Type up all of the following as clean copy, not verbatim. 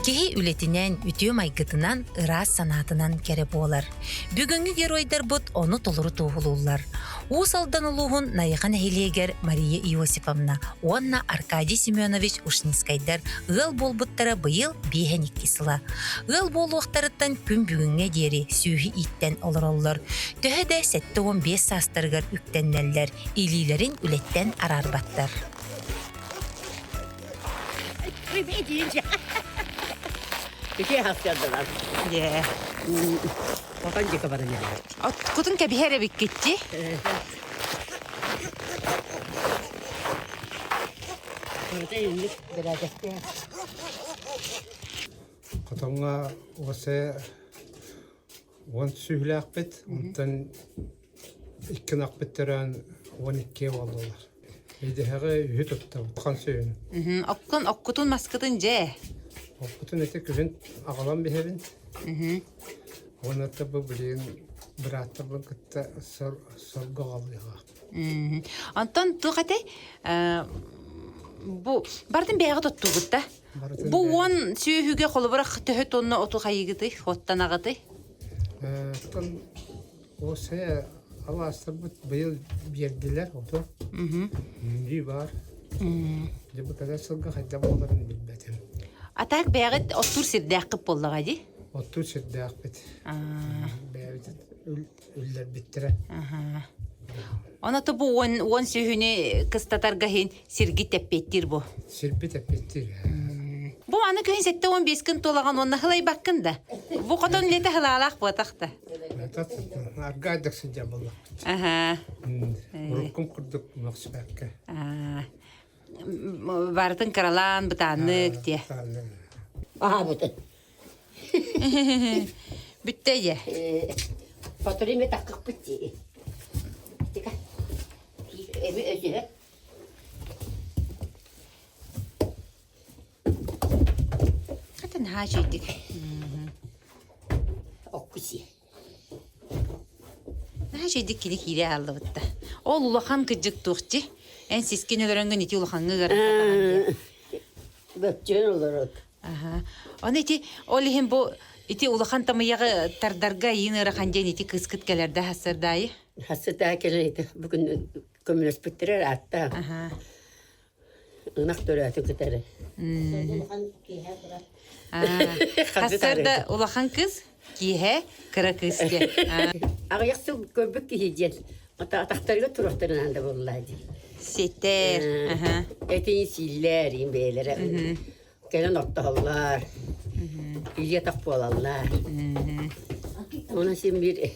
Киһи үлэтинэн, үтүө майгытынан, ыраас санаатынан кэрэ буолар. Бүгүҥҥү геройдарбыт ону толору туоһулууллар. Уус Алдан улууһун Найыха нэһилиэгэр Мария Иосифовна уонна Аркадий Семенович Ушницкайдар ыал буолбуттара быйыл 52 сыла. Ыал буолуохтарыттан күн бүгүҥҥэ диэри сүөһү ииттэн олороллор. Төһө да 75 саастарыгар үктэннэллэр, илиилэрин үлэттэн араарбаттар. Ити хастардылар. Дьэ. Хотон диэки баран иһэр. Откутун кэбиһэр эбиккитти. Барыта инник бэрээдэктээх. Хотоҥҥо уосе уон сүһүлээхпит, онтон Икки ынахпыт төрөөн 12 буоллулар. Идэһэҕэ үһү туттабыт хан сүөһүнү. Оккун оккутун маскытын дьэ. Оппутун ити күһүн аҕалан биһэбин. Уонна бу билигин бырааттарбын кытта сорго аҕалыаҕа. Онтон туох этэй? Бу бартын бэйэҕэ тоттугут да? Бу уон сүөһүгэ холобура төһө тонна оту хайыгытый, оттанаҕытый? Оттон Уопсайа алаастарбыт быйыл биэрдилэр оту. Үүнүү баар. Дьэ бу кэлэр сылга хайдах буоларын билбэтим. А так бэйэҕит оттуур сирдээххит буоллаҕа дии? Оттуур сирдээхпит. Бэйэбит үллэрбиттэрэ. Ону бу уон уон сүһүнү кыстатарга иһин сиргит тэппиэттиир бу. Сирбит эппиэттиир. Бу аны күһүн 75 күн туолаҕын уонна хылайбаккын да. Бу хотон үлэтэ хылаалаах буотах да. Аргаайдык сылдьар буоллахпыт. Аха. Уруккум курдук мөхсүбэккэ. Барытын кыралаан бытааннык диэ. Аһаабытын. Бүттэ дьэ. Сотору эми таккыппыт дии. Эми өсүһэ. Хата наһаа үчүгүйдик. Оккуси. Наһаа үчүгүйдик кини киирэ ааллыбыт да. Ол улахан кыдьык туохчи. Эн сискин өлөрөнгөн ити улахаҥҥа ыарахатаҕын диye. Бөкчүөн олорот. Аха. Оны ити ол иһин бу ити улахан тамыйаҕы тардарга иин ыарахан диэн ити кыыскыт кэлэрдэ хассардаайы. Хассытаа кэлэн ити бүгүн көмөлөспүттэрэ аатта. Аха. Ынах төрөөтү кытары. Хассарда улахан кыз, киэһэ кыра кыыс диэн. Аҕыйах сыл көрбүт киһи диэн атахтарыгар туруохтарынан да буоллаа дии. Ситэр. Этин сииллэр, иин бэйэлэрэ. Кэлэн ортоһоллор. Илии атах буолаллар. Онон син биир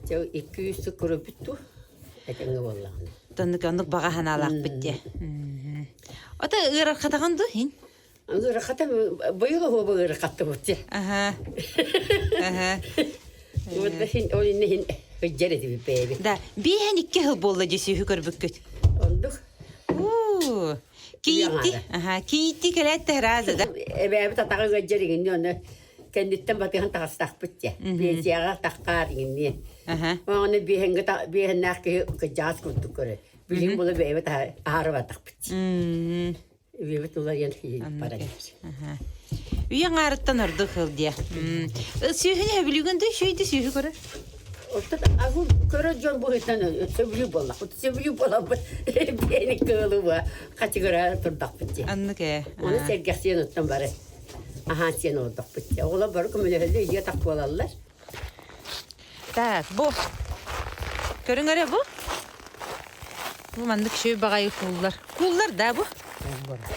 Дьэ икки-үс сыл көрөбүт дуу, этэҥҥэ буоллаҕына. Оннук оннук баҕа санаалаахпыт дии. Ото ыарырхатаҕын дуу иһин? Ыарахата быйыл оһуоба ыарахаттыбыт дии. Аха. Аха. Вот иһин ол инне иһин ыдьар этибит бэйэбит. Да, биэһэн икки сыл буолла дии сүөһү көрбүккүт. Ондук. Уу. Кийиитти, аха, кийиитти кэлээт тэһрааза да. Эбээбит атаҕа ыадьар иҥинни онно кэнниттэн батыһан таҕыстахпыт дьэ. Пенсияҕа таххаар иҥинниэн. Ону биэһэҥҥэ биэһэннээх киһи кыдьаас курдук көрөр. Билигин була бэйэбит аһарыбатахпыт. Үйэбит уларыйан баран. Үйэ аҥаарыттан ордук сыл диэ. Сүөһүнү сөбүлүүгүн дуу, үчүгэй да сүөһү көрөр. Оттон агул көрөр дьон быһыытынан сөбүлүү буоллахпыт. Сөбүлүү буолабыт. Биэни кыылыба хачыгыра турдахпыт дии. Аннык ээ. Оны сэргэхсийэн оттон бары. Аһаан сиэн олордохпут. Оҕолор бары көмөлөһөллөр, ийэ-атах буолаллар. Так, бу көрүҥ эрэ бу. Бу маннык үчүгэй баҕайы кууллар. Кууллар да бу?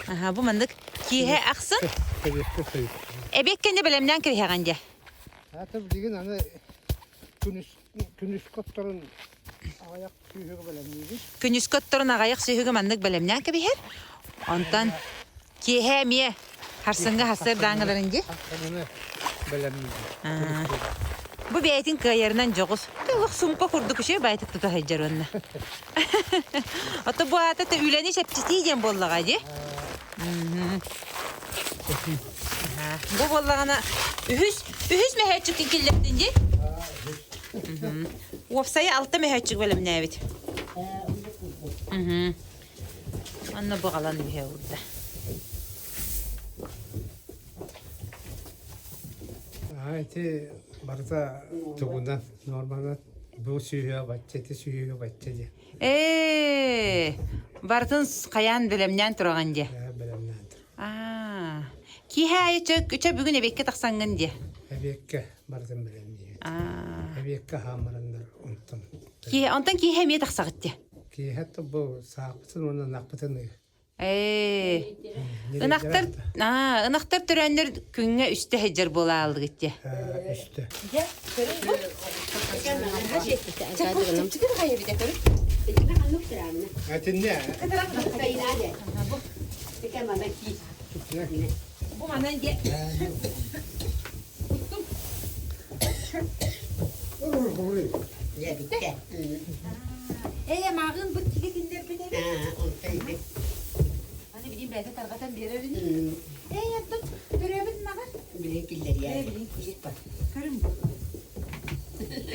Аха, бу маннык киэһэ ахсын. Эбиэт кэннэ бэлэмнээн кэбиһэҕин дьэ. Ата билигин аны күнүс күнүскү отторун аҕыйах сүөһүгэ бэлэмниибит. Күнүскү отторун аҕыйах сүөһүгэ маннык бэлэмнээн кэбиһэр. Онтон Киэһэ эмиэ харсыҥҥа хассыардааҥҥыларын дии. Харсыҥҥаны бэлэмниибин. Бу бэйэтин кыайарынан дьоҕус. Олох сумка курдук үчүгэй баайтык тута сылдьар уонна. Ото бу аата үлэни чэпчэтии диэн буоллаҕа дии. Бу буоллаҕына үһүс үһүс мөһөөччүккүн киллэрдин дии. Уопсайа алта мөһөөччүк бэлэмнээбит. Манна баҕалан үһэ уурда. Ити барыта тугунан норманан бу сүүһүө бачча, ити сүүһүө бачча диye. Ээ, барытын хайаан бэлэмнээн тураҕын дии. Бэлэмнээн тур. Аа, киэһэ аайы чэ бүгүн эбиэккэ тахсаҥҥын дии. Эбиэккэ барытын бэлэмниибит. Аа. Эбиэккэ хаамараннар онтон. Киэһэ, онтон киэһэ эмиэ тахсаҕыт дии. Киэһэ бу саахпытын уонна ынахпытын Ээ, ынахтар, аа, ынахтар төрөөннөр күҥҥэ үстэ сылдьар буолааллыгыт дии. Үстэ. Дьэ, көрүҥ бу. Чэпчэки хайа эбитэ көрүҥ. Этинне. Бу манан дьэ. Ээ, мааҕын бу тиги киндербит эбит. Аны билин бэйэтэ тарҕатан биэрэр ини. Ээ, оттон төрөөбүт маҕа? Билин киллэриэ. Ээ, билин киллэр. Көрүҥ бу.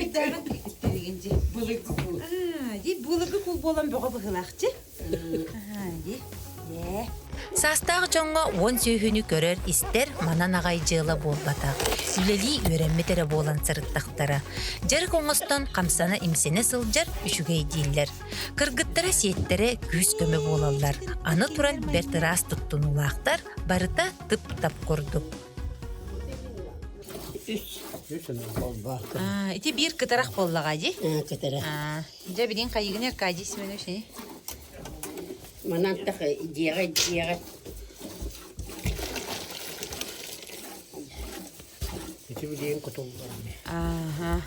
Ирдээҕин билигин дьи. Былыргы куул. Аа, дии былыргы куул буолан бөҕө быһыылаах дьи. Аа, дии. Ээ. Саастаах дьоҥҥо уон сүөһүнү көрөр-истэр манан аҕай дьыала буолбатах. Үлэлии үөрэммит эрэ буолан сырыттахтара. Дьарык оҥостон хамсана-имсэнэ сылдьар үчүгэй дииллэр. Кыргыттара сиэттэрэ күүс-көмө буолаллар. Аны туран бэрт ыраас туттунуулаахтар, барыта тып-тап курдук. Үс. Аа, ити биир кытарах буоллаҕа дии. Кытарах. Аа, дьэ билин хайыгын Аркадий Семенович ини? Манан тах дьиэҕэ дьиэҕэ Ити билигин кутуллар. Ааха.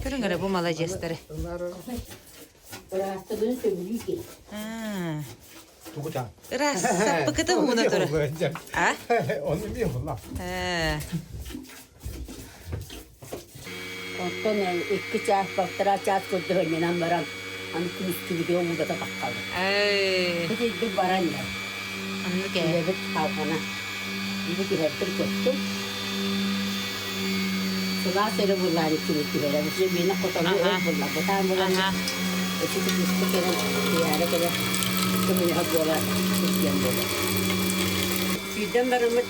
Көрүҥ эрэ бу маладьыастары. Ыраастабын сөбүлүү киһи. Аа. Тугутан. Ыраас саппыкыта ууна турар. А? Оны ми була. Э. Онтон икки чаас, полтора чаас курдук ынньанан баран, аны күнүскүбүтүгэр уулата таххабыт. Эй. Итирдик баран иһэр. Оннук ээ. Үлэбит халҕана. Биби түһэртин көттүм. Сылаас эрэ буллаан иккини түһэрэбит. Дьэ миэнэ хотону өр булла. Бытаан булан ити күнүскү кэлэн, киһиэрэ кэлэн, көмүнэһэ буола сылдьан буолар. Сүүрдэн бараммыт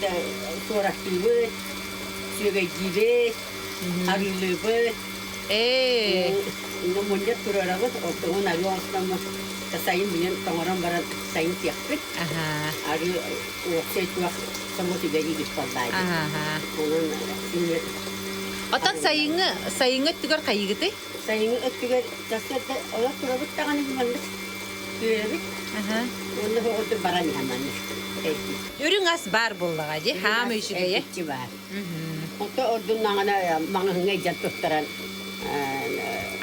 суораттыыбыт, сүөгэйдиибит, арыылыыбыт. Ээ. Инна мунньар турарабыт, оттоһун арыы оҥостоммут сайын билин тоҥорон баран сайын сиэхпит. Арыы уопсай туох самот үбэлиибит буоллаайы. Онон Отон сайыҥҥы сайыҥҥы өттүгэр хайыгытый? Сайыҥҥы өттүгэр сарсыарда олох турабыт даҕаны маннык түөрэбит. Уонна оҕоту баран иһэн маннык. Үрүҥ ас баар буоллаҕа дии, хаама үчүгэйэ. Эргиччи баар. Онто ордуннаҕына маҥаһыҥҥа илдьэн туттаран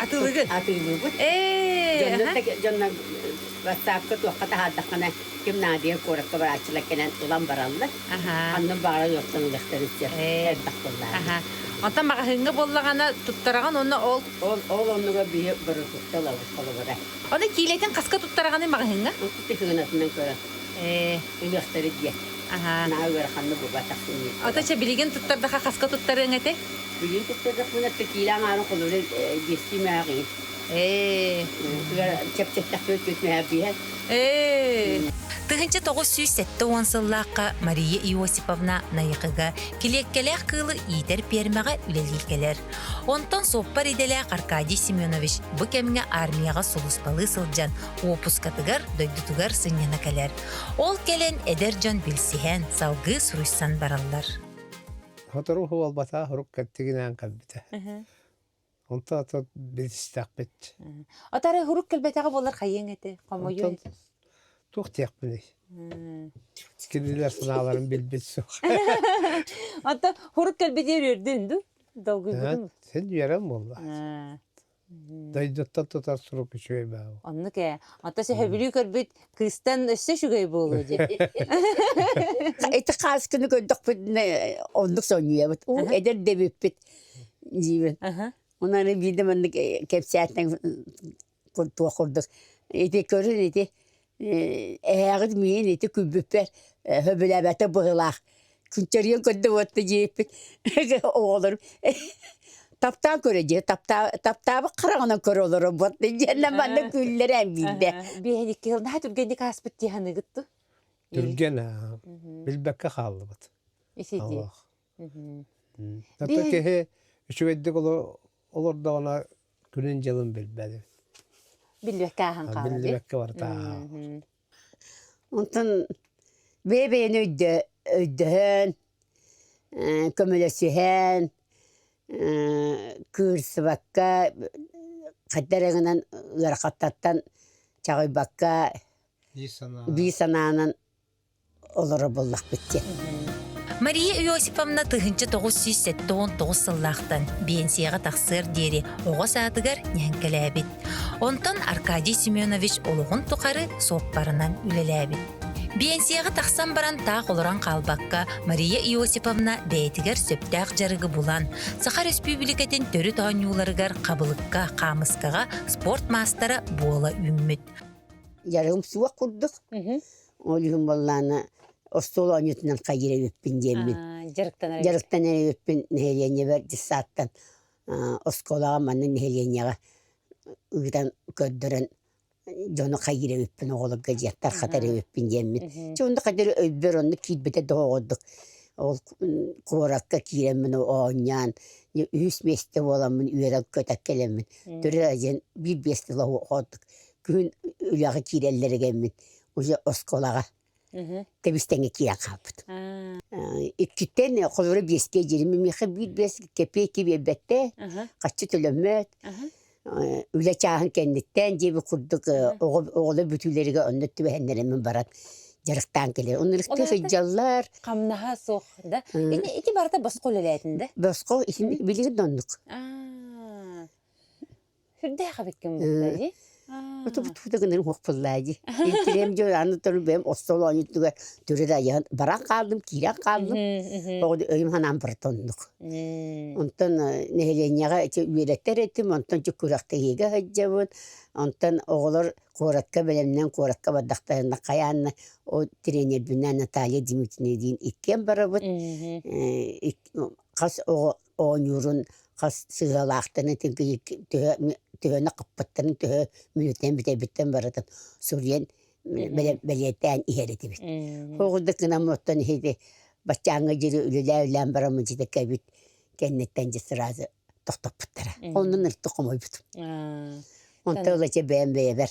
Атыылыгын? Атыылыыбыт. Ээ, Дьонно ватсапка туохха таһаардаххына ким наадыйар куоракка барааччылар кэлэн ылан бараллар. Ханна баҕарар ыалтан ылыахтарын сөп. Элбэх буоллаҕа. Онтон маҕаһыыҥҥа буоллаҕына туттараҕын уонна ол Ол ол оннугар биһи бородуукта ылабыт холобура. Ону киилэтин хаска туттараҕыный маҕаһыыҥҥа? Тыһыынатынан көрөн. Ээ. Ылыахтары диэн. Аһаа. Наһаа ыараханнык буолбатах синньиир. Ото чэ билигин туттардаха хаска туттарыаҥ этэй? Билигин туттардахпына киилэ аҥаарын холобура биэстии мээҕин. Ээ. Чэпчэттэхпинэ түөрт мээҕ биэһэ. Ээ. 1970 сыллаахха Мария Иосиповна Найахыга килиэккэлээх кыылы иитэр пиэрмэҕэ үлэлии кэлэр. Онтон суоппар идэлээх Аркадий Семенович бу кэмҥэ армияҕа сулууспалыы сылдьан уоппускатыгар дойдутугар сынньана кэлэр. Ол кэлэн эдэр дьон билсиһэн, салгыы суруйсан бараллар. Сотору буолбатах урук кэттигинээн кэлбитэ. Онто ото билистэхпит. Отары хурук кэлбэтэҕэ буолар хайыаҥ этэ, хомойуо Онтон туох диэхпиний? Кинилэр санааларын билбит суох. Онтон хурук кэлбитигэр үөрдүн дуу? Долгуйбутун? Син үөрэн буолла. Дойдуттан тутар сурук үчүгэй баа. Оннук ээ. Онто сөһөбүлүү көрбүт кыыстан өссө үчүгэй буолуо дии. Ити хааскыны көрдөхпүтүнэ оннук сонньуйабыт. Уу эдэр дэбиппит диибин. Онон биирдэ маннык кэпсээтинэн туох курдук ити көрүн ити эһээҕит миин ити күлбүппэр сөбүлээбэтэ быһыылаах күнчэрийэн көрдө уотта диэбиппит оҕолорум таптаан көрө дии таптаабыт хараҕынан көрө олорор буолла диэн манна күллэрэн биирдэ Биэһэникки сыл наһаа түргэнник ааспыт дии саныыгыт дуу Түргэн билбэккэ хааллыбыт. Исити. Олох. Ата киһи үчүгэйдик олордоҕуна күнүн-дьылын билбэт. Билбэккэ ааһан хаалар. Биллибэккэ барыта. Онтон бэйэ-бэйэни өйдөһөн, көмөлөсүһэн, кыырсыбакка, хайдах эрэ гынан ыарахаттартан чаҕыйбакка, биир санаанан олоро буллахпыт диэн. Мария Иосифовна 1979 сыллаахтан биэнсийэҕэ тахсыар диэри оҕо саадыгар ньэҥкэлээбит. Онтон Аркадий Семенович олоҕун тухары суоппарынан үлэлээбит. Биэнсийэҕэ тахсан баран таах олорон хаалбакка, Мария Иосифовна бэйэтигэр сөптөөх дьарыгы булан, Саха Өрөспүүбүлүкэтин төрүт оонньууларыгар хабылыкка, хаамыскаҕа спорт маастара буола үүммүт. Дьарыгым суох курдук. Ол иһин буоллаана остуол оонньуутунан хайыыр эбиппин диэммин. Дьарыктанар Дьарыктанар эбиппин нэһилиэнньэбэр дьыссааттан оскуолаҕа манна нэһилиэнньэҕэ ыытан көрдөрөн дьону хайыыр эбиппин оҕолорго дьиэ тархатар эбиппин диэммин. Чэ онно хайдах өйбөр онно киирбитэ доҕордук ол куоракка киирэммин оонньоон үһүс миэстэ буоламмын үөрэн көтө кэлэммин төрө диэн биир биэс тыла ордук күһүн үлэҕэ киирэллэригэр мин уже оскуолаҕа тэбис-тэҥҥэ киирэн хаалбыт. Иккиттэн холобура биэскэ диэри миэхэ биир биэс кэпиэйкэ биэрбэттэ, хаччы төлөммөт. Үлэ чааһын кэнниттэн диэбит курдук оҕолор бүтүүлэригэр онно түбэһэннэримин баран дьарыктаан кэлэр. Онно сылдьаллар. Хамнаһа суох да? Ити барыта босхо үлэлээтин да? Босхо билигин да оннук. Сүрдээх эбиккин буолла дии. Отубут гынар уохпуллаа дии. Интириэм дьон аны туру бэйэм остуол оонньуутугар түрү да айаһан баран хааллым, киирэн хааллым. Оҕо өйүм санаам барыта оннук. Онтон нэһилиэнньэҕэ ити үөрэттэр этим, онтон күрэхтэһиигэ сылдьабын. Онтон оҕолор куоракка бэлэмнэн куоракка бардахтарына хайаанна ол тренербинээн Наталья Дмитриевналыын иккиэн барабыт. Хас оҕо оонньуурун хас сыһыалаахтарын төһө төһөнү хаппыттарын төһө мүнүүтүнэн бүтэйбиттэн барытын суруйан бэлиэтээн иһэр этибит. Оҕурдук гынан оттон иһити баччааҥҥа диэри үлэлээ-үлээн бараммын дьиэ кэбит кэнниттэн дьэ сразу тохтоппуттара. Оннун ыртык хомойбутум. Онтон ыла дьэ бэйэм бэйэбэр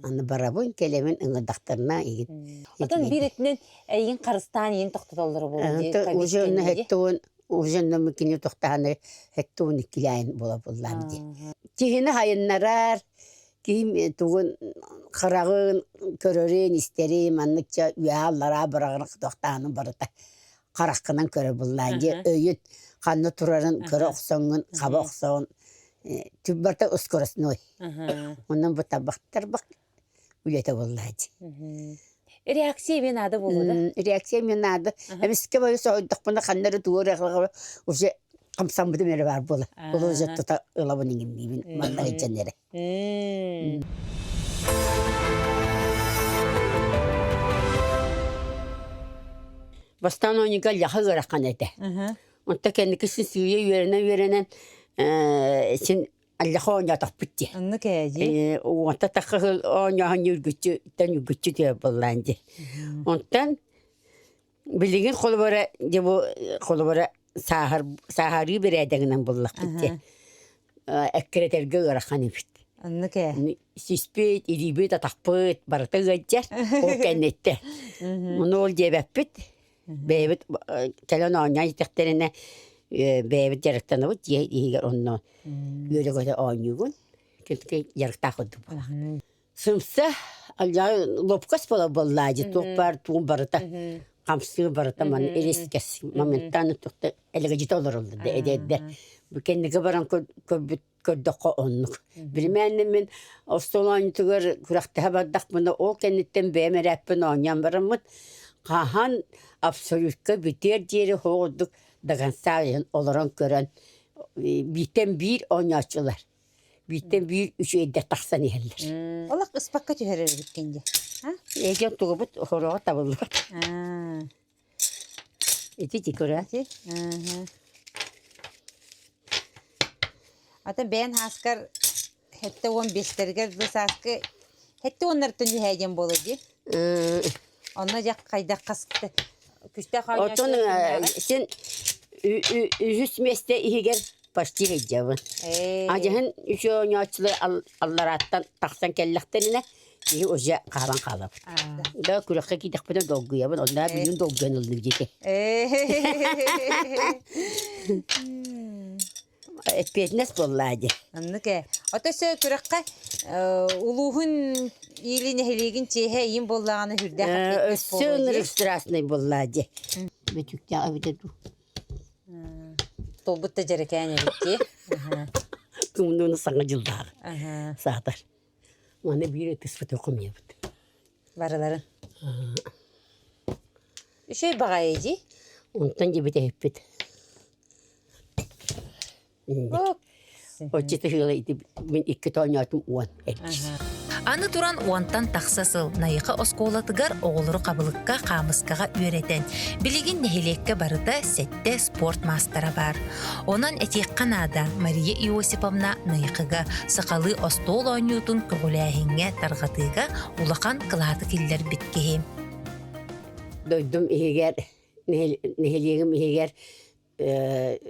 Аны барабын, кэлэбин ыҥырдахтарына игин. Отон биир өттүнэн эйигин харыстаан ийин тохтотоллоро буолуо дии. Уже онно хэттуун уже онно кини тохтааны хэттуун иккилээн буола буллаам дии. Киһини хайыннарар, киһим тугун хараҕын көрөрүн, истэрин манныкча үөһэ аллараа быраҕын тохтааны барыта хараххынан көрө буллаан дии. Өйүн ханна турарын көрө охсоҥҥун, хаба охсоҕун барыта скоростной. Онон бу табахтарбах үлэтэ буоллаа дии. Реакция эмиэ наада буолуо да? Реакция эмиэ наада. Эмискэ бары соһуйдахпына ханна эрэ тугу эрэ уже хамсаммытым эрэ баар буола. Ол уже тута ылабын иҥинниибин манна сылдьан эрэ. Бастаан оонньууга лаха ыарахан этэ. Онто кэнники син сыыйа үөрэнэн-үөрэнэн син аллаха оонньоотохпут дии. Оннук ээ дии. Уонта тахха оонньооһун үргүччү үргүччү диэ буоллаан дии. Онтон билигин холобура дьэ бу холобура сааһар сааһарыы бэрээдэгинэн буллахпыт дии. Эккирэтэргэ ыарахан эбит. Оннук ээ. Сиспит, илиибит, атахпыт барыта ыалдьар. Ол кэнниттэн. Ону ол диэбэппит. Бэйэбит кэлэн оонньоон истэхтэринэ бэйэбит дьарыктанабыт дьиэ иһигэр онно үөрэ-көтө оонньуубун. Дьарыктаах курдук буолар. Сымса лопкас буола буоллаа дии туох баар тугун барыта хамсыы барыта маны эрискэс моментально тухта элэгэдьитэ олороллор да эдэрдэр. Бу кэнники баран көрбүт көрдөххө оннук. Билимээннэ мин остуол оонньуутугар күрэхтэһэ бардахпына ол кэнниттэн бэйэм эрээппин оонньоон бараммыт хаһан абсолютка бүтүөр диэри хоҕурдук до конца олорон көрөн бииртэн биир оонньооччулар бииртэн биир үчүгэйдэр тахсан иһэллэр. Олох ыспакка түһэрэр эбиккин дии. Эгэ тугубут хороҕо табыллыбат. Ити тикура. Ата бэйэн һааскар 75-тэригэр бу сааскы 70-нартан үһээ диэн буолар дии. Онно дьэ хайдах хас күстээх Оттон оонньооччулар син үһүс миэстэ иһигэр почти сылдьабын. Адьаһын үчүгэй оонньооччулар алларааттан тахсан кэллэхтэринэ киһи уже хаалан хаалабыт. Да күрэххэ киидэхпинэ долгуйабын, онно билигин долгуйан ыллым диэки. Эппиэтинэс буоллаа дии. Оннук ээ. Ото өссө күрэххэ улууһун или нэһилиэгин чиэһэ ийин буоллаҕына сүрдээх эппиэтинэс Өссө буолуо дии. ынырык страшный буоллаа дии. Бөтүктээх эбитэ дуу. Туолбут да дьэрэкээн эбит дии. Кымнууну саҥа дьыллааҕы саатар. Маны биир ытыспыты хомуйабыт. Барыларын. Үчүгэй баҕайы дии. Онтон дьибитэһиппит. Оччо тыһыыла ити мин икки тоонньоотум уон эргис. Аны туран уонтан тахса сыл Найыха оскуолатыгар оҕолору хабылыкка, хаамыскаҕа үөрэтэн, билигин нэһилиэккэ барыта сэттэ спорт маастара баар. Онон этиэххэ наада, Мария Иосиповна Найыхыга сахалыы остуол оонньуутун көҕүлээһиҥҥэ, тарҕатыыга улахан кылааты киллэрбит киһи. Дойдум иһигэр, нэһилиэгим иһигэр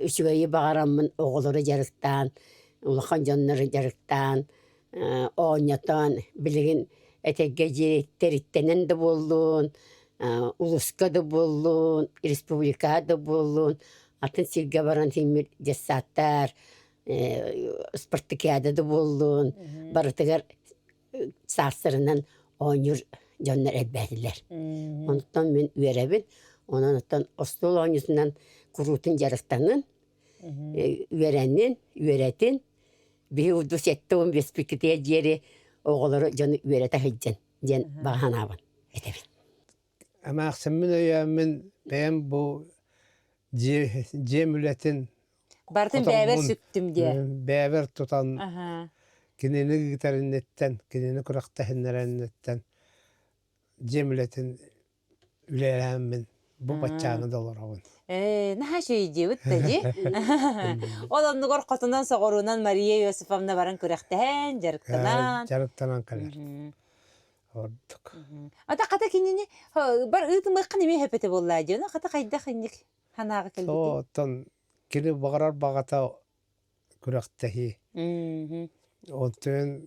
үчүгэйи баҕараммын оҕолору дьарыктаан, улахан дьоннору дьарыктаан, оонньотон, билигин этэргэ дьиэриттэринэн да буоллун, улууска да буоллун, республикаҕа да буоллун, атын сиргэ баран симмит детсадтар, спартакиада да буоллун, барытыгар саастарынан оонньуур дьоннор элбээтилэр. Онтон мин үөрэбин. Онон оттон остуол оонньуутунан куруутун дьарыктанын, үөрэннин, үөрэтин. Биһи урду 75 пикитиэ диэри оҕолору дьону үөрэтэ сылдьан диэн баҕа санаабын этэбин. Эмээхсиммин өйөөммүн бэйэм бу дьиэ, дьиэм үлэтин Барытын бэйэбэр хотоммун сүктүм диэ. бэйэбэр тутан кинини ыытарынныттан, кинини күрэхтэһиннэрэнниттэн дьиэм үлэтин үлэлээммин бу баччааҥы да олоробун. Ээ, наһаа үчүгэй диэбит да дии. Ол оннугар хотунан соҕуруунан Мария Иосифовна баран күрэхтэһэн, дьарыктанан. Дьарыктанан кэлэр. Ордук. Ата хата кинини бар ыытымыаххын эмиэ хөпөтө буоллаа дии. Хата хайдах инник санааҕа кэлбитий? Оттон кини баҕарар баҕата күрэхтэһии. Онтон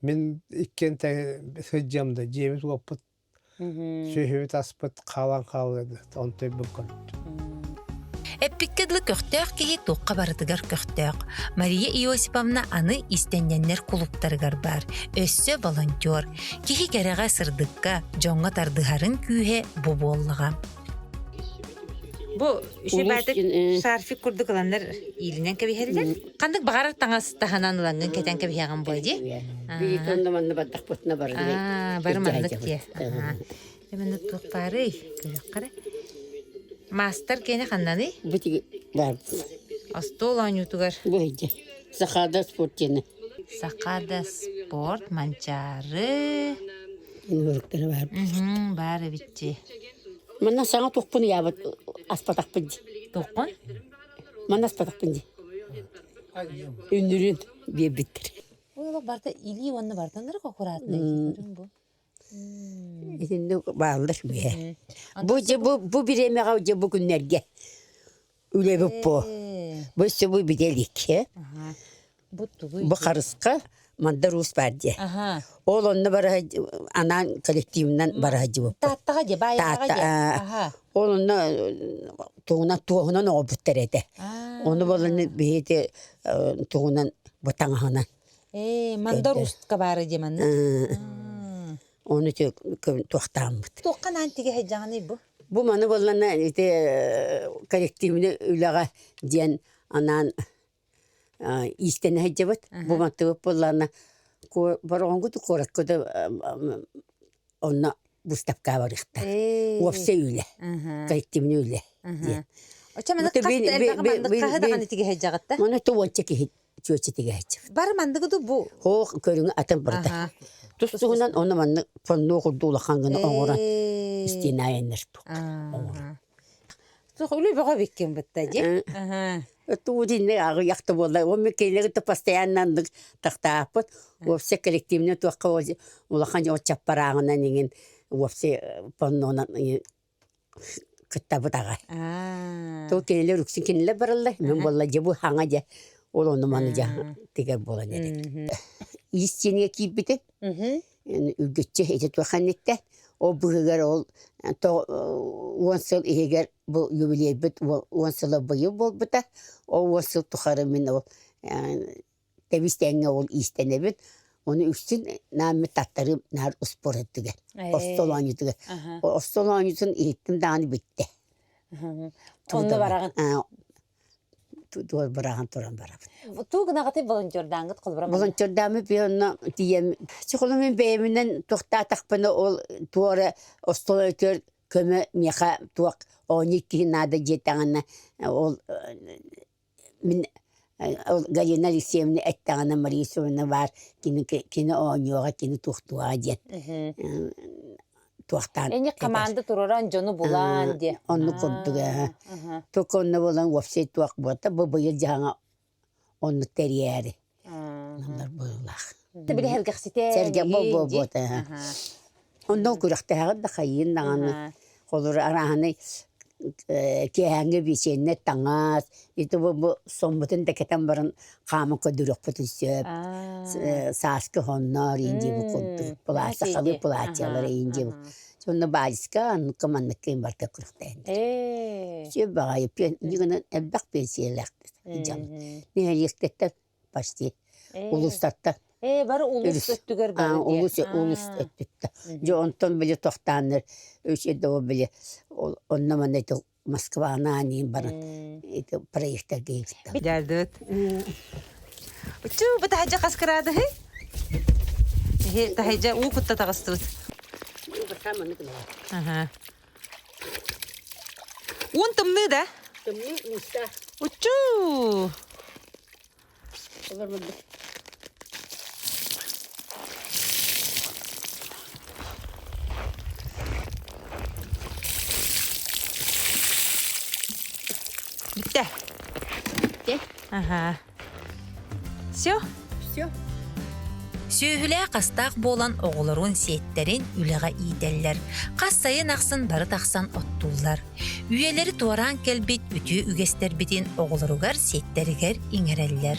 мин иккиэн сылдьыам да дьиэбит уоппут сүөһүбүт аспыт хаалан хаалыа онтон көрбүт. Эппиккэ дылы көхтөөх киһи туохха барытыгар көхтөөх. Мария Иосиповна аны истэнньэннэр кулууптарыгар баар. Өссө волонтер. Киһи кэрэҕэ сырдыкка, дьоҥҥо тардыһарын күүһэ бу буоллаҕа. Бу үчүгэйдик шарфик курдук ыланнар иилинэн кэбиһэллэр. Ханнык баҕарар таҥас таһынан ылаҥҥын кэтэн кэбиһэҕин буо дии. Биир манна бардахпытына Аа, бары маннык дии. Маннык туох баарый? Көрүөххэ Маастар киэнэ ханнаный? Бу баар. Остуол оонньуутугар. Бу иһдьэ. Сахада спорт диэни. Сахада спорт, Манчаары. Уруктара баар. Баар эбитчи. Манна саҥа туохпун ыйаабыт аспатахпын дии. Туоххун? Манна аспатахпын дии. Үннүрүн биэрбиттэр. Ол барыта илии уонна барытын аккуратно бу. Итинник бааллар үһэ. Бу дьэ бу бу бириэмэҕэ дьэ бу күннэргэ үлэбит бу. Бу өссө бу бүтэ илик. Бу тугуй? Бу харысха Мандар Уус баар дии. Ол онно бара анаан коллективынан бара сылдьыбыппыт. Тааттаҕа дии, Баайаҕаҕа дии. Ол онно тугунан туоһунан оҕобуттар этэ. Ону боланы биһиги тугунан бу таҥаһынан. Ээ, Мандар Устка баара дии манна. Ону туохтааммыт. Туохха наан тигэ сылдьаҕыный бу? Бу маны боллана ити коллективный үлэҕэ диэн анаан иистэнэ сылдьабыт. Бу мантыбыт буоллаҕына Бороҕоҥҥут куоракка да онно быыстапкаҕа барыахтаах. Уопсай үлэ, коллективный үлэ диэн. Оччо маннык хас да элбэҕи маннык хаһы даҕаны тигэ сылдьаҕыт да? Маны уонча киһи чүөчэ тигэ сылдьабыт. Бары мандыгы ду бу? Хоох көрүҥэ атын барыта. Тус туһунан онно маннык фоннуо курдук улахан гына оҥорон истиэнэ айаннар оҥорон. Туох үлэ бөҕө эбиккин бытта дии. Туу динне аҕыйах да буолла. Ол кинилэри постоянно оннук тахтааппыт. Вообще коллективный туохха улахан дьон чаппарааҕынан иҥин вообще паннонан. кыттабыт аҕай. Тол кинилэр үксүн кинилэр бараллар, мин буолла дьэ бу хаҥа дьэ ол ону маны дьэ тигэр буолан эрэр. Иис сиэнигэ киирбитим. Үргүччү ити туох инниттэн ол быһыгар ол 10 сыл иһигэр бу юбилейбит 10 сыла быйыл буолбута. Ол 10 сыл тухары мин ол тэбис-тэҥҥэ ол иистэнэбин. Ону үксүн нааммыт таттарыым наар успуорт өттүгэр, остуол оонньуутугар. Остуол оонньуутун иһиттим даҕаны бүттэ. Онно бараҕын. Туор быраҕан туран барабын. Туу гынаҕытый волонтердааҥҥыт холобура? Волонтердааммыт би онно тиийэн чохолумун бэйэбинэн туохтаатахпына ол туора остуол өтөр көмө миэхэ туох оонньуу киһи наада диэтэҕинэ ол Мин ол Галина Алексеевна эттэҕинэ Мария Семеновна баар кини кини оонньуоҕа, кини туохтуоҕа диэн туохтаан Эни команда тураран дьону булаан диye. Оннук курдук ээ. Только онно буолан уопсай туох буолта бу быйыл дьаһаҥа оннук тэрийээри. Оннор быыллаах. Били сэргэхситэ. Сэргэ бу бу буота. Онно күрэхтэһэҕит да хайыын даҕаны. Холобур, арааһынай киэһээҥҥи биэчиэннэ таҥас, ити бу соммутун да кэтэн баран хааман көрдөрүөхпүтүн сөп. Сааскы хонноор иин диэбит курдук. Платье, сахалыы платьелар иин диэбит. Сонно баайыска анныкка манныкка иин барыта күрэхтэһиннэр. Сүр баҕайы гынан элбэх пенсиялаахтар дьон. Нэһилиэктэртэн почти улуустартан Ээ, бары улуус өттүгэр бары диye. Улуус улуус өттүттэ. Дьэ онтон били тохтааннар үчүгэй били онно манна ити Москваны аанньыйан баран ити проектарга иһиттэ. Дьардыбыт. Учу, бу таһырдьа хас кыраадыһый? Эһи таһырдьа уу кутта таҕыстыбыт. Аха. Уун тымныы да? Тымныы ууста. Учу! Бүттэ. Бүттэ. Ага. Все? Все. Сүөһүлээх астаах буолан оҕолорун сиэттэрин үлэҕэ иитэллэр. Хас сайын ахсын бары тахсан оттууллар. Үйэлэри туораан кэлбит үтүө үгэстэрбитин оҕолоругар, сиэттэригэр иҥэрэллэр.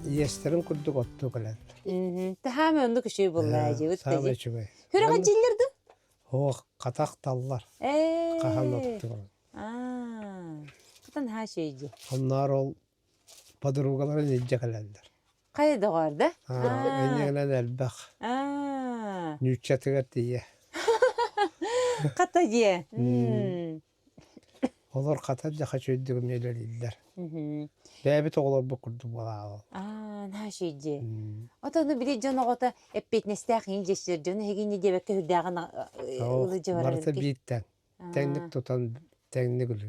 Иэстэрин курдук оттуу кэлэллэр. Таһаамы оннук үчүгэй буоллаа дьиэбит Саамай үчүгэй. Хүрэх дьиллэр да? Оох, хатах таллар. Хаһан оттугар. Кытан ха шейди. Онноор ол подругаларын илдьэ кэлэллэр. Хайа доҕоор да? Энньэгинэн элбэх. Ньүүччэтигэр тиийэ. Хата дьиэ. Олор хата дьаха чөйдүгүм үлэлииллэр. Бэйэбит оҕолорбут курдук буолаалал. Аа, наһаа үчүгэй. Отону били дьон оҕото эппиэтинэстээх иин дьэсчилэр дьон эһигини диэбэккэ үрдээҕин ылы дьабарар. Барыта бииртэн. Тэҥник тутан тэҥник үлү.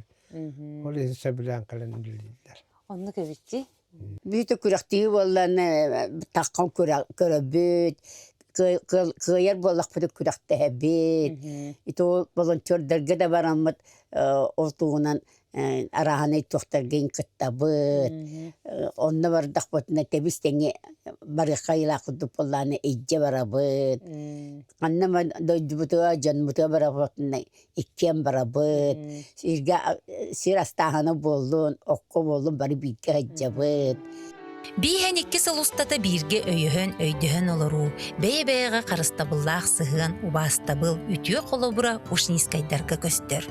Ол иһин сөбүлээн кэлэн үлэлииллэр. Оннук эбитчи. Бүтэ күрэхтии буолланы таххан көрөбүт, кыайар буоллахпыт күрэхтэһэбит. Ити ол волонтердарга да бараммыт ол туһунан арааһынай туохтаргын кыттабыт. Онно бардахпытына тэбис тэҥи барыахха айылаах курдук буоллаҕына илдьэ барабыт. Ханна дойдубутугар дьонмутугар барабытына иккиэн барабыт. Сиргэ сир астааһына буоллун, окко буоллун бары бииргэ сылдьабыт. Бииһэн икки сыл устата бииргэ өйөһөн, өйдөһөн олоруу, бэйэ-бэйэҕэ харыстабыллаах сыһыан, убаастабыл, үтүө холобура Ушницкайдарга көстөр.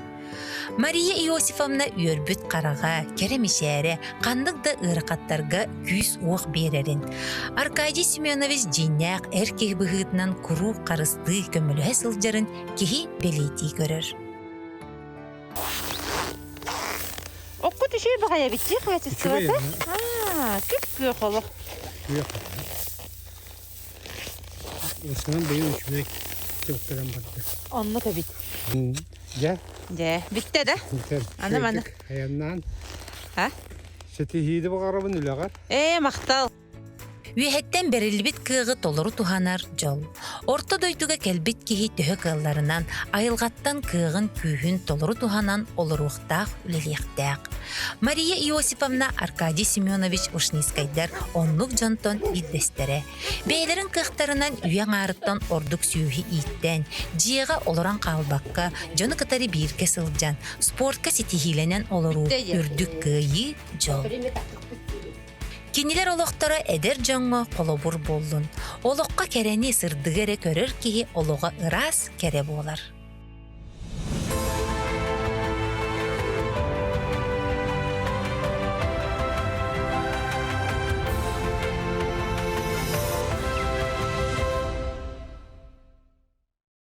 Мария Иосифовна үөрбүт хараҕа, кэрэ мичээрэ ханнык да ыарахаттарга күүс-уох биэрэрин, Аркадий Семенович дьиҥнээх эр киһи быһыытынан куруук харыстыы, көмөлөһө сылдьарын киһи бэлиэтии көрөр. Окко түшүй баҕайа битти хаачыстыбата. Аа, күп-күөх олох. Күөх. Ысынан быйыл үчүгэй тылтаран барда. Оннук эбит. Дьэ. Дьэ, бүттэ да? Аны маны. Айаннаан. А? Ситиһииди баҕарабын үлэҕэр. Ээ, махтал. Үөһэттэн бэриллибит кыаҕы толору туһанар дьол. Орто дойдуга кэлбит киһи төһө кыалларынан айылҕаттан кыаҕын күүһүн толору туһанан олоруохтаах, үлэлиэхтээх. Мария Иосифовна Аркадий Семенович Ушницкайдар оннук дьонтон биирдэстэрэ. Бэйэлэрин кыахтарынан үйэ аҥаарыттан ордук сүөһү ииттэн, дьиэҕэ олорон хаалбакка, дьону кытары бииргэ сылдьан, спортка ситиһиилэнэн олоруу үрдүк кыайыы, дьол. Кинилэр олохторо эдэр дьоҥҥо холобур буоллун. Олоххо кэрэни, сырдыгы эрэ көрөр киһи олоҕо ыраас, кэрэ буолар.